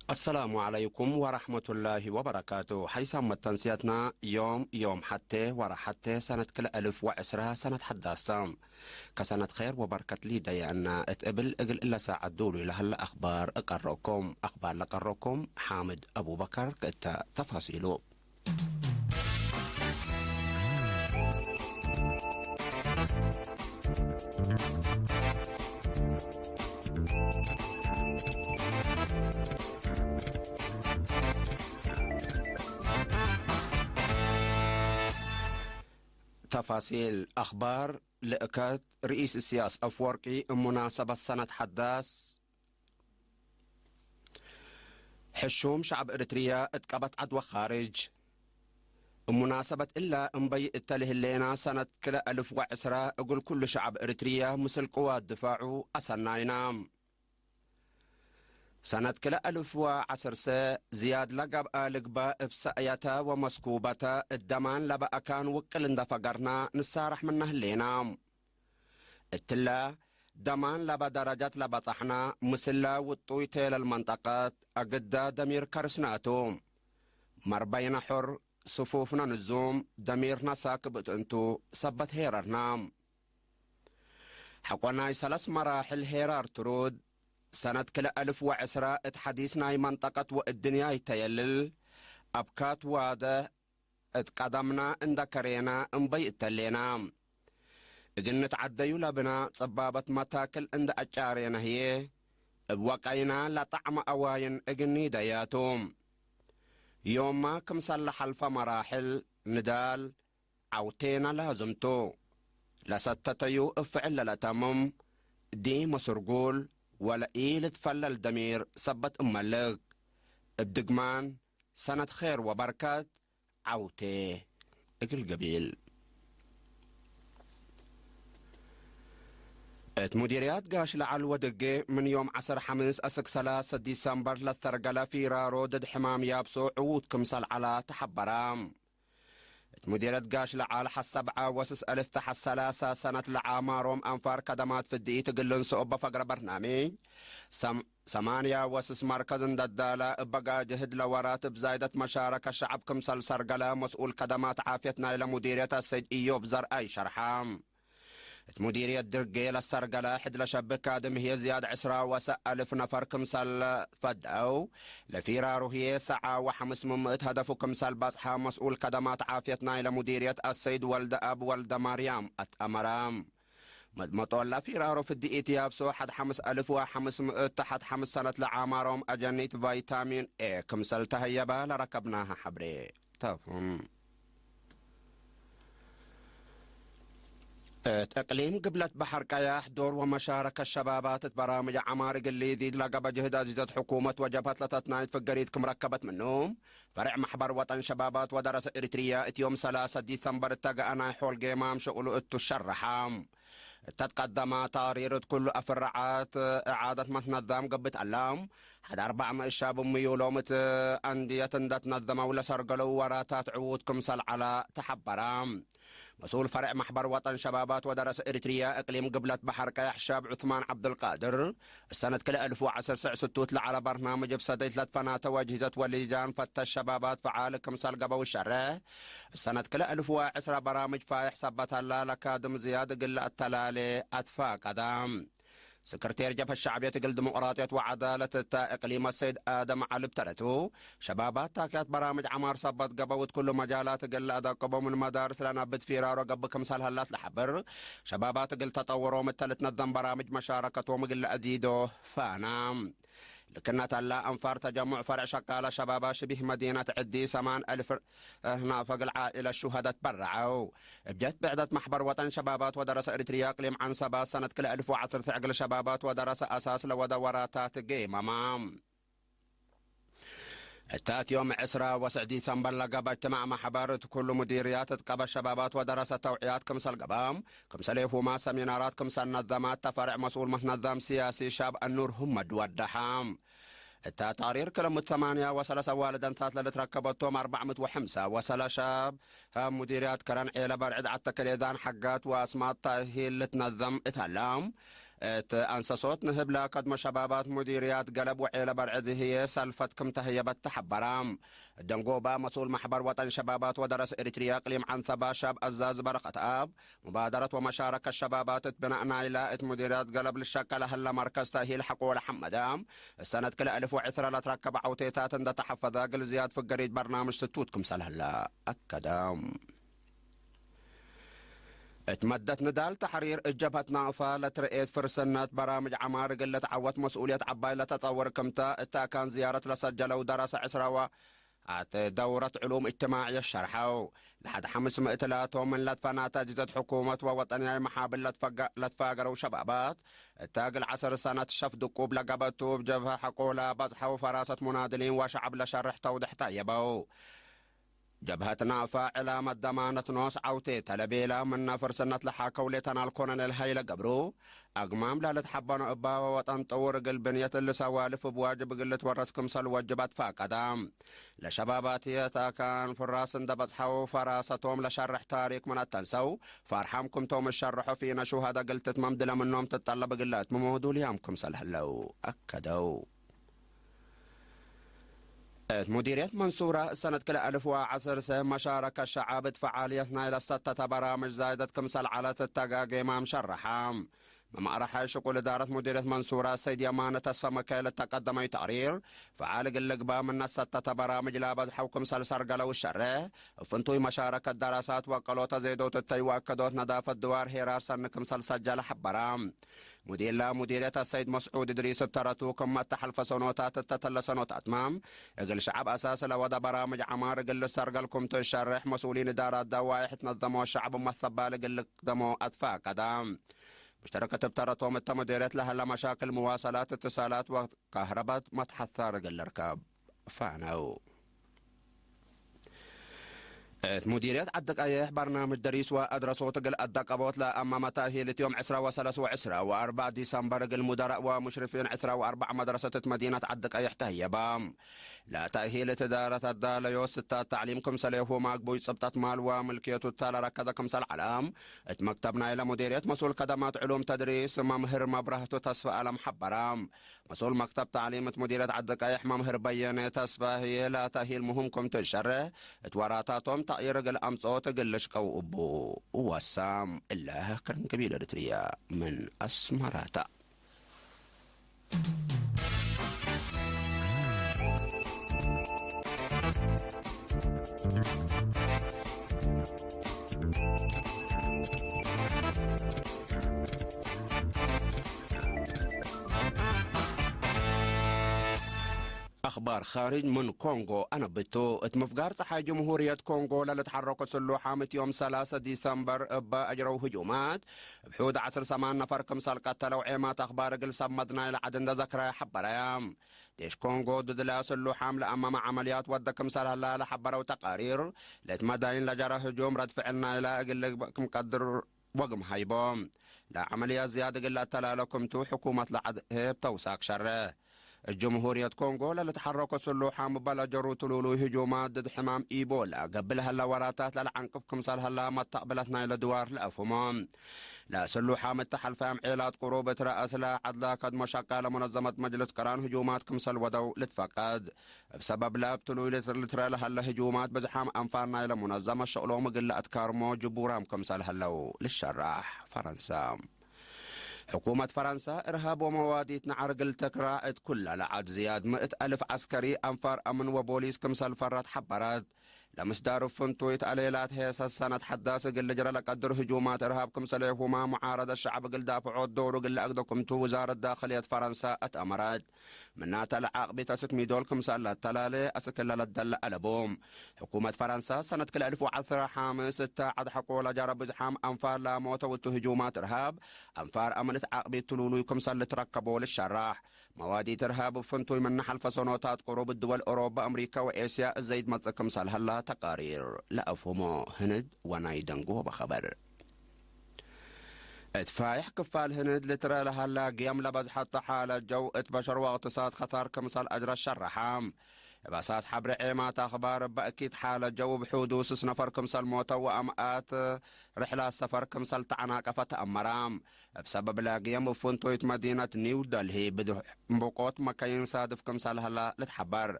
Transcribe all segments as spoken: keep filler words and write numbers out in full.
አሰላሙ ዐለይኩም ወረሕመቱላሂ ወበረካቱ። ሐይሳም መተንስየትና ዮም፣ ዮም ሐቴ ወረ ሐቴ ሰነት ክልኤ እልፍ ወዕስራ ሰነት ሐዳስ ተ። ከሰነት ኼር ወበርከት ሊደየአና እት እብል እግል እለ ሳዐት ዱሉይ ለሀለ አኽባር እቀረኩም። አኽባር ለቀረኩም ሓምድ አቡበከር ክእተ ተፋሲሉ። ተፋሲል አኽባር። ልእከት ርኢስ እስያስ አፍወርቂ እብ ሙናሰበት ሰነት ሐዳስ ሕሹም ሸዕብ እርትርየ እት ቀበት ዐድ ወኻርጅ። እብ ሙናሰበት እለ እምበይ እተ ለህሌና ሰነት ክልኤ እልፍ ወዕስራ እግል ኩሉ ሸዕብ እርትርየ ምስል ቅዋት ድፋዑ አሰናይና። ሰነት ክልኤ እልፍ ወዐሰርሰ ዝያድ ለገብአ ልግበእ እብ ሰእየተ ወመስኩበተ እት ደማን ለበ አካን ውቅል እንደ ፈገርና ንሳረሕ ምነ ህሌና። እትለ ደማን ለበ ደረጀት ለበጸሕነ፣ ምስለ ውጡይ ቴለል መንጠቀት አግደ ደሚር ከርስናቱ። መርበይነ ሑር፣ ስፉፍነ ንዙም፣ ደሚርነ ሳክብ እት እንቱ ሰበት ሄረርነ። ሐቆ ናይ ሰለስ መራሕል ሄራር ትሩድ፣ ሰነት ክልኤ እልፍ ወዕስራ እት ሐዲስ ናይ መንጠቀት ወእድንያይ ተየልል፣ አብካት ዋደ እት ቀደምና እንደ ከሬና እምበይ እተሌና። እግል ንትዐደዩ ለብና ጽባበት መታክል እንደ አጫሬነ ህዬ፣ እብ ወቀይና ለጠዕመ አዋይን እግል ኒደያቱ። ዮምመ ክምሰል ለሐልፈ መራሕል ንዳል ዐውቴነ ላዝም ቱ። ለሰተተዩ እብ ፍዕል ለለተምም ዲመ ስርጉል ወለኢልትፈለል ደሚር ሰበት እመልክ። እብ ድግማን ሰነት ኼር ወበርከት ዐውቴ እግል ገቢል። እት ሙዲርያት ጋሽ ለዐል ወድጌ ምን ዮም ዐሰር ሐምስ አስክ ሰላሰ ዲሰምበር ለተርገለ ፊራሮ ድድ ሕማም ያብሶ ዕዉት ክምሰል ዐላ ተሐበረ። እት ሙዲርየት ጋሽ ለዐል ሐሰብዐ ወስስ አልፍ ተሐት ሰላሰ ሰነት ለዓማሮም አንፋር ከደማት ፍድኢት እግል ልንሰኦ በፈግረ በርናምጅ ሰም-፣ ሰማንያ ወስስ መርከዝ እንደዳለ እበ ጋጅህድ ለወራት እብ ዛይደት መሻረከ ሸዐብ ክምሰል ሰርገለ መስኡል ከደማት ዓፍየት ናይለ ሙዲርየት አሰይድ እዮብ ዘርአይ ሸርሐ። እት ሙዲርየት ድርጌ ለሰርገለ ሕድ ለሸብክ ካድም ህዬ ዝያድ ዕስራ ወሰ አልፍ ነፈር ክምሰል ፈደው፣ ለፊራሩ ህዬ ሰዓ ወሐምስ ምእት ሀደፉ ክምሰል በጽሐ መስኡል ከደማት ዓፍየት ናይለ ሙዲርየት አሰይድ ወልደአብ ወልደማርያም አትአመረ። መጥመጦለ ፊራሮ ፍድኢት ያብሶ ሐድ ሐምስ አልፍ ወሐምስ ምእት ተሐት ሐምስ ሰነት ለዓማሮም አጀኒት ቫይታሚን ኤ ክምሰል ተሀየበ ለረከብናሀ ሐብሬ ተፍሁም። እት እቅሊም ግብለት በሐር ቀያሕ ዶር ወመሻረከት ሸባባት እት በራምጅ ዐማር እግል ሊዚድ ለገብአ ጅህድ አዚዘት ሕኩመት ወጀብሀት ለተትናይት ፍገሪት ክም ረከበት ምኑ፣ ፈርዕ መሕበር ወጠን ሸባባት ወደረሰ ኤሪትርያ እት ዮም ሰላሰ ዲሰምበር እተ ገአ ናይ ሖል ጌማም ሽቅሉ እቱ ሸረሐ። እተ ትቀደመ ተቅሪር እት ኩሉ አፍረዓት እዓደት መትነዛም ገብእ ተአለ። ሐድ አርበዕ ምእት ሻብ ምዩሎም እት አንድየት እንደ ትነዘመው ለሰርገለው ወራታት ዕዉት ክምሰል ዐለ ተሐበረ። መስኡል ፈርዕ መሕበር ወጠን ሸባባት ወደረሰ ኤሪትርያ እቅሊም ግብለት በሐር ቀያሕ ሻብ ዑስማን ዐብዱልቃድር፣ እሰነት ክልኤ እልፍ ወዐስር ስዕ ስቱት ለዐለ በርናምጅ እብ ሰደይት ለትፈናተ ወጅህዘት ወሊጃን ፈተሽ ሸባባት ፈዓል ክምሰል ገበው ሸሬሕ፣ እሰነት ክልኤ እልፍ ወዐስራ በራምጅ ፋይሕ ሰበት ሀላ ለካድም ዝያድ እግል ለአተላሌ አትፋቀደ። ስክርቴር ጀብሀት ሸዕብየት እግል ዲሞቅራጥየት ወዐዳለት እተ እቅሊም አሰይድ አደም ዐሊ ብተረቱ፣ ሸባባት ታክያት በራምጅ ዐማር ሰበት ገብአው እት ኩሉ መጃላት እግል ለአደቅቦ ምን መዳርስ ለነብት ፊራሮ ገብእ ክምሰል ሀላት ለሐብር፣ ሸባባት እግል ተጠውሮም እተ ልትነዘም በራምጅ መሻረከቶም እግል ለአዚዶ ፋና። ልክነት አላ አንፋር ተጀሙዕ ፈርዕ ሸቃለ ሸባባት ሽቢህ መዲነት ዕዲ ሰማን አልፍ ናፈግል ዓኢለት ሹሀደት በረዐው። እብ ጀህት ብዕደት መሕበር ወጠን ሸባባት ወደረሰ ኤሪትርያ እቅሊም ዐንሰባት ሰነት ክልኤ እልፍ ወዐስር ትዕግል ሸባባት ወደረሰ አሳስ ለወደ ወራታት ጌመማ። እታት ዮም ዕስራ ወስዕ ዲሰምበር ለገብአ እጅትማዕ መሕበር እት ኩሉ ሙዲርያት እት ቀበት ሸባባት ወደረሰ ተውዕያት ክምሰል ገብአም፣ ክምሰሌሁማ ሰሚናራት ክምሰል ነዘማት ተፈርዕ መስኡል መትነዛም ሲያሲ ሻብ አኑር ሁመድ ወደሐ። እተ ተቅሪር ክል ምእት ሰማንያ ወሰለሰ ዋልደንታት ለልትረከበቶም አርበዕ ምእት ወሐምሳ ወሰለሰ ሻብ ሀብ ሙዲርያት ከረን ዔለ በርዕድ ዐተከሌዛን ሐጋት ወአስማጥ ተእሂል ልትነዘም እት ሀለ፣ እት አንሰሶት ንህብ ለከድሞ ሸባባት ሙዲርያት ገለብ ወዔለ በርዕድ ህዬ ሰልፈት ክም ተህየበት ተሐበረ። ደንጎባ መስኡል መሕበር ወጠን ሸባባት ወደረሰ ኤሪትርያ እቅሊም ዐንተባ ሻብ አዛዝ በረከት አብ፣ ሙባደረት ወመሻረከት ሸባባት እት ብናእ ናይላ እት ሙዲርያት ገለብ ልሸቀለ ህለ መርከዝ ተእሂል ሐቆ ለሐመደ፣ እሰነት ክልኤ አልፍ ወዕስረ ለትረከበ ዐውቴታት እንደ ተሐፈዘ እግል ዝያድ ፍገሪት በርናምጅ ስቱት ክምሰል ህለ አከደ። እት መደት ንዳል ተሕሪር እት ጀብሀት ናቅፋ ለትርኤት ፍርስነት በራምጅ ዐማር እግል ልትዐወት መስኡልየት ዐባይ ለተጠውር ክምተ እት አካን ዝያረት ለሰጀለው ደረሰ ዕስረ ወ አት ደውረት ዕሉም እጅትማዕየት ሸርሐው። ለሐድ ሐምስ ምእት ላቶም ምን ለትፈናተ ጅዘት ሕኩመት ወወጠንያይ መሓብል ለትፈገ-፣ ለትፋገረው ሸባባት እተ እግል ዐስር ሰነት ሸፍ ድቁብ ለገብአቱ እብ ጀብሀ ሐቆ ለበጽሐው ፈራሰት ሙናድሊን ወሸዐብ ለሸርሕ ተውድሕ ታየበው። ጀብሀት ናፋ ዕላመት ደማነት ኖስ ዐውቴ ተለቤላ ምነ ፍርስነት ለሓከው ሌተናል ኮሎኔል ሀይለ ገብሩ፣ አግማም ለልትሐበኖ እባ ወወጠን ጥውር እግል ብንየት እሊ ሰዋልፍ እብ ዋጅብ እግል ልትወረስ ክምሰል ወጅብ አትፋቀደ። ለሸባባትየት አካን ፍራስ እንደ በጽሐው ፈራሰቶም ለሸርሕ ታሪክ ምን አተንሰው፣ ፈርሐም ክምቶም እሸርሖ ፊነ ሹሀደ እግል ትትመም ድለ ምኖም ትጠለብ እግል ለአትምሞ ዱልያም ክምሰል ህለው አከደው። እት ሙዲርየት መንሱራ ሰነት ክልኤ አልፍ ወዐስር ሰ መሻረከት ሸዐብ እት ፈዓልየት ናይለ ሰተተ በራምጅ ዛይደት ክምሰል ዐለት እተ ጌማም ሸረሐ። መማርሐይ ሽቁል እዳረት ሙዲርየት መንሱራ ሰይድ የማነ ተስፈ ሚካኤል እተ ቀደመዩ ተቅሪር፣ ፈዓል እግል ልግባእ ምነ ሰተተ በራምጅ ለአበዝሐው ክምሰል ሰርገለው እሸሬሕ፣ እብ ፍንቱይ መሻረከት ደረሳት ወአቀሎተ ዜዶት እተይ ወአከዶት ነዳፈት ድዋር ሄራር ሰኒ ክምሰል ሰጀለ ሐበረ። ሙዲላ ሙዲርየት አሰይድ መስዑድ እድሪስ እብ ተረቱ፣ ክም አተሐልፈ ሰኖታት እተ ተለ ሰኖታትመ፣ እግል ሸዐብ አሳስ ለወደ በራምጅ ዐማር እግል ልሰርገል ክምቱ እሸሬሕ፣ መስኡሊን እዳራት ደዋይሕ ትነዘሞ ሸዐብ መሰባል እግል ልቅደሞ አትፋቀደ። ሙሽተረከት እብ ተረቶም እተ ሙዲርየት ለሀለ መሻክል ምዋሰላት፣ እትሳላት ወካህረባት መትሐሳር እግል ልርከብ ፋነው። እት ሙዲርየት ዐዲ ቀይሕ በርናምጅ ደሪስ ወአድረሶት እግል አደቀቦት ለአመመ ተእሂል እት ዮም ዕስራ ወሰለስ ወዕስራ ወአርበዕ ዲሰምበር እግል ሙደረእ ወሙሽርፊን ዕስራ ወአርበዕ መድረሰት እት መዲነት ዐዲ ቀይሕ ተህየበ። ለተእሂል እት እዳረት አዳለዮ ስታት ተዕሊም ክምሰሌሁ ማግቡይ ጽብጠት ማል ወምልክየቱ እተ ለረከዘ ክምሰል ዐለ፣ እት መክተብ ናይለ ሙዲርየት መስኡል ከደማት ዕሉም ተድሪስ መምህር መብራህቱ ተስፈ አለም ሐበረ። መስኡል መክተብ ተዕሊም እት ሙዲርየት ዐዲ ቀይሕ መምህር በየነ ተስፋ ህዬ ለተእሂል ምሁም ክምቱ እሸሬሕ፣ እት ወራታቶም ተቅይር እግል አምጽኦት እግል ልሽቀው እቡ ወሳም። እለ ክርን ከቢል ኤሪትርየ ምን አስመረ ተ። አኽባር ኻርጅ ምን ኮንጎ አነብቱ። እት ምፍጋር ጸሓይ ጅምሁርየት ኮንጎ ለልትሐረኮ ስሉሓም እት ዮም ሰላሰ ዲሰምበር እበ አጅረው ህጁማት እብ ሑድ ዐስር ሰማን ነፈር ክምሰል ቀተለው ዔማት አኽባር እግል ሰብ መድናይ ለዐድ እንደ ዘክረ ሐበረያ። ዴሽ ኮንጎ ድድለ ስሉሓም ለአመመ ዐመልያት ወደ ክምሰል ሀላ ለሐበረው ተቃሪር፣ ለእት መዳይን ለጀረ ህጁም ረድ ፍዕል ናይለ እግል ልግበእ ክም ቀድር ወግም ሀይቦ። ለዐመልያት ዝያድ እግል ለአተላለ ክምቱ ሕኩመት ለዐድ ህብ ተውሳክ ሸርሕ። እት ጅምሁርየት ኮንጎ ለልትሐረኮ ስሉሓም እበ ለጀሩ ትሉሉይ ህጁማት ድድ ሕማም ኢቦላ ገብእ ለሀለ ወራታት ለለዐንቅብ ክምሰል ሀላ መተቅብለት ናይለ ድዋር ለአፍህሞ። ለስሉሓም እተ ሐልፈ አምዔላት ቅሩብ እት ረአስ ለዐድ ለከድሞ ሸቃለ ሙነዘመት መጅልስ ቅራን ህጁማት ክምሰል ወደው ልትፈቀድ። እብ ሰበብ ለእብ ትሉይ ልትረ ለሀለ ህጁማት ብዝሓም አንፋር ናይለ ሙነዘመት ሸቅሎም እግል ለአትካርሞ ጅቡራም ክምሰል ሀለው ልሸራሕ። ፈረንሳ። ሕኩመት ፈረንሳ እርሃብ ወመዋዲት ነዐር እግል ትክራዕ እት ኩለ ለዐድ ዝያድ ምእት አልፍ ዐስከሪ አንፋር አምን ወቦሊስ ክምሰል ፈረት ሐበረት። ለምስዳር እብ ፍንቱይ እት አሌላት ሄሰት ሰነት ሐዳስ እግል ልጅረ ለቀድር ህጁማት እርሃብ ክምሰሌሁመ ሙዓረደት ሸዐብ እግል ዳፍዖት ዶሩ እግል ለአግደ ክምቱ ውዛረት ዳክልየት ፈረንሳ አትአመረት። ምናተ ለዓቅቢት አስክ ሚዶል ክምሰል ለተላሌ አስክ እለ ለደለ አለቡ። ሕኩመት ፈረንሳ ሰነት ክልኤ አልፍ ወዐስር ሐምስ እተ ዐድ ሐቆ ለጀረ ብዝሓም አንፋር ለሞተው እቱ ህጁማት እርሃብ፣ አንፋር አምን እት ዓቅቢት ትሉሉይ ክምሰል ልትረከቦ ልሸራሕ። መዋዲት እርሃብ እብ ፍንቱይ ምነ ሐልፈ ሰኖታት ቅሩብ ድወል ኦሮበ፣ አምሪከ ወኤስያ እዘይድ መጽእ ክምሰል ሀላ ተቃሪር ለአፍህሞ። ህንድ ወናይ ደንጎበ ኸበር። እት ፋይሕ ክፋል ህንድ ልትረ ለሀላ ግየም ለበዝሐቶ ሓለት ጀው እት በሸር ወእቅትሳድ ኸታር ክምሰል አጅረት ሸረሐ። እብ አሳስ ሐብሬ ዔማት አኽባር፣ እበ እኪት ሓለት ጀው እብ ሑዱስ ነፈር ክምሰል ሞተው ወአምአት ርሕላት ሰፈር ክምሰል ተዐናቀፈ ተአመረ። እብ ሰበብ ለግየም እብ ፍንቱይት መዲነት ኒው ደልሂ ብድሑምቡቆት መከይን ሳድፍ ክምሰል ሀላ ልትሐበር።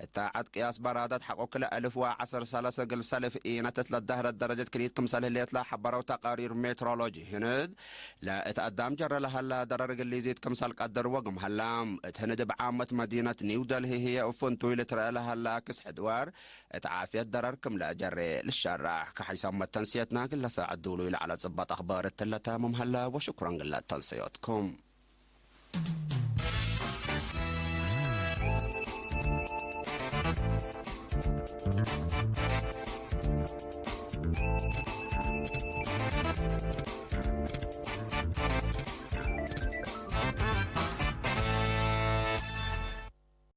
እተ ዐድ ቅያስ በራደት ሐቆ ክለ እልፍ ወዐስር ሰለስ እግል ሰልፍ ኢነት እት ለዳህረት ደረጀት ክሊት ክምሰል ህሌት ለሐበረው ተቃሪር ሜትሮሎጂ ህንድ፣ ለእት አዳም ጀረ ለሀላ ደረር እግል ሊዚድ ክምሰል ቀድር ወግም ሀላ። እት ህንድ እብ ዓመት መዲነት ኒው ደልሂ ህዬ እብ ፍንቱይ ልትረአ ለሀላ ክስሕድ ወር እት ዓፍየት ደረር ክም ለጀሬ ልሸራሕ። ከሐይሳም መተንስየትና ግለ ሳዕት ዱሉይ ለዐለ ጽበጥ አኽባር እትለ ታምም ሀላ ወሽኩረን ግለ ተንሰዮትኩም።